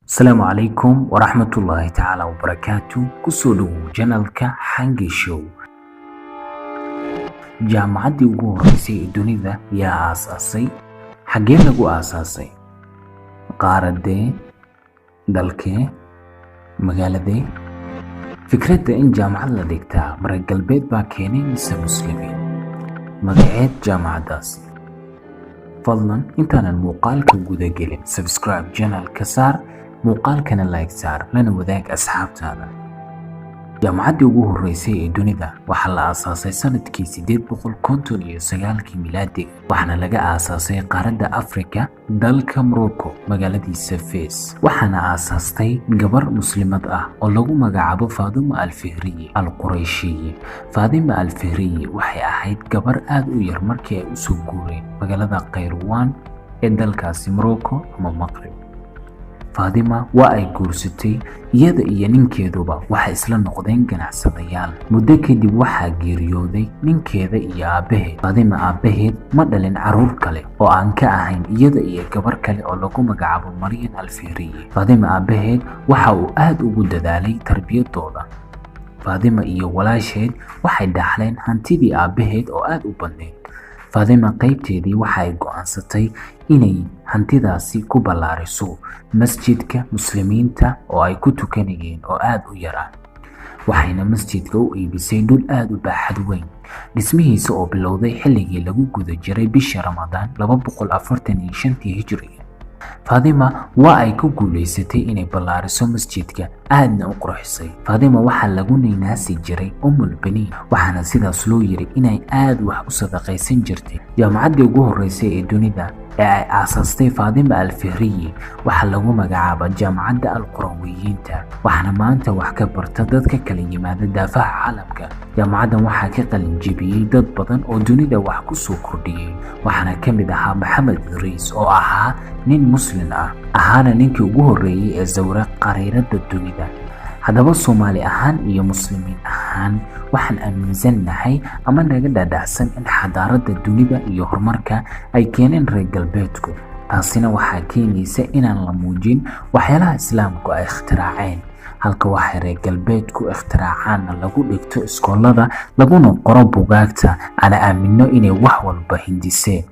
Asalaamu calaykum waraxmatullaahi tacaala wabarakaatu. Kusoo dhowow channelka Xangi Show. Jaamacaddii ugu horeysay ee dunida yaa aasaasay? Xaggee lagu aasaasay? Qaaradee? Dalkee? Magaaladee? Fikradda in jaamacad la dhigtaa ma reer galbeed baa keenay mise Muslimiin? Magaceed jaamacaddaasi? Fadlan, intaanan muuqaalka gudagelin, subscribe channelka saar, muuqaalkana like saar, lana wadaag asxaabtaada. Jaamacaddii ugu horeysay ee dunida waxaa la aasaasay sanadkii 859-kii milaadiga, waxaana laga aasaasay qaaradda Afrika, dalka Morocco, magaaladiisa Fes. Waxaana aasaastay gabar Muslimad ah oo lagu magacaabo Faadima Alfihriye Alqurayshiye. Faadima Alfihriye waxay ahayd gabar aad u yar markii ay usoo guureen magaalada Khayrawaan ee dalkaasi Morocco ama Maqrib. Faadima waa ay guursatay. Iyada iyo ninkeeduba waxay isla noqdeen ganacsadayaal. Muddo kadib waxaa geeriyooday ninkeeda iyo aabbaheed. Faadima aabbaheed ma dhalin carruur kale oo aan ka ahayn iyada iyo gabar kale oo lagu magacaabo Maryan Alfihriye. Faadima aabbaheed waxa uu aad ugu dadaalay tarbiyadooda. Faadima iyo walaasheed waxay dhaxleen hantidii aabbaheed oo aad u badneyd. Faadima qaybteedii waxa ay go'aansatay inay hantidaasi ku ballaariso masjidka Muslimiinta oo ay ku tukanayeen oo aad u yaraa, waxayna masjidka u iibisay dhul aad u baaxad weyn, dhismihiisa oo bilowday xilligii lagu guda jiray bisha Ramadaan 245-tii Hijriga. Faadima waa ay ku guulaysatay inay ballaariso masjidka, aadna u qurxisay. Faadima waxaa lagu naynaasi jiray Umul Baniin, waxaana sidaas loo yiri inay aad wax u sadaqaysan jirtay. Jaamacaddii ugu horreysay ee dunida ee ay aasaastay Faadima Alfihriye waxaa lagu magacaabaa Jaamacadda Alqurawiyiinta, waxaana maanta wax ka barta dadka kala yimaada daafaha caalamka. Jaamacaddan waxaa ka qalin jebiyey dad badan oo dunida wax ku soo kordhiyey, waxaana ka mid ahaa Maxamed Idriis oo ahaa nin Muslin ah, ahaana ninkii ugu horreeyey ee sawira qariirada dunida. Haddaba, Soomaali ahaan iyo Muslimiin ahaan, waxaan aaminsannahay ama naga dhadhacsan in xadaaradda dunida iyo horumarka ay keeneen reer galbeedku. Taasina waxaa keenaysa inaan la muujin waxyaalaha Islaamku ay ikhtiraaceen, halka waxay reer galbeedku ikhtiracaanna lagu dhigto iskoolada, laguna qoro bugaagta, ana aamino inay wax walba hindiseen.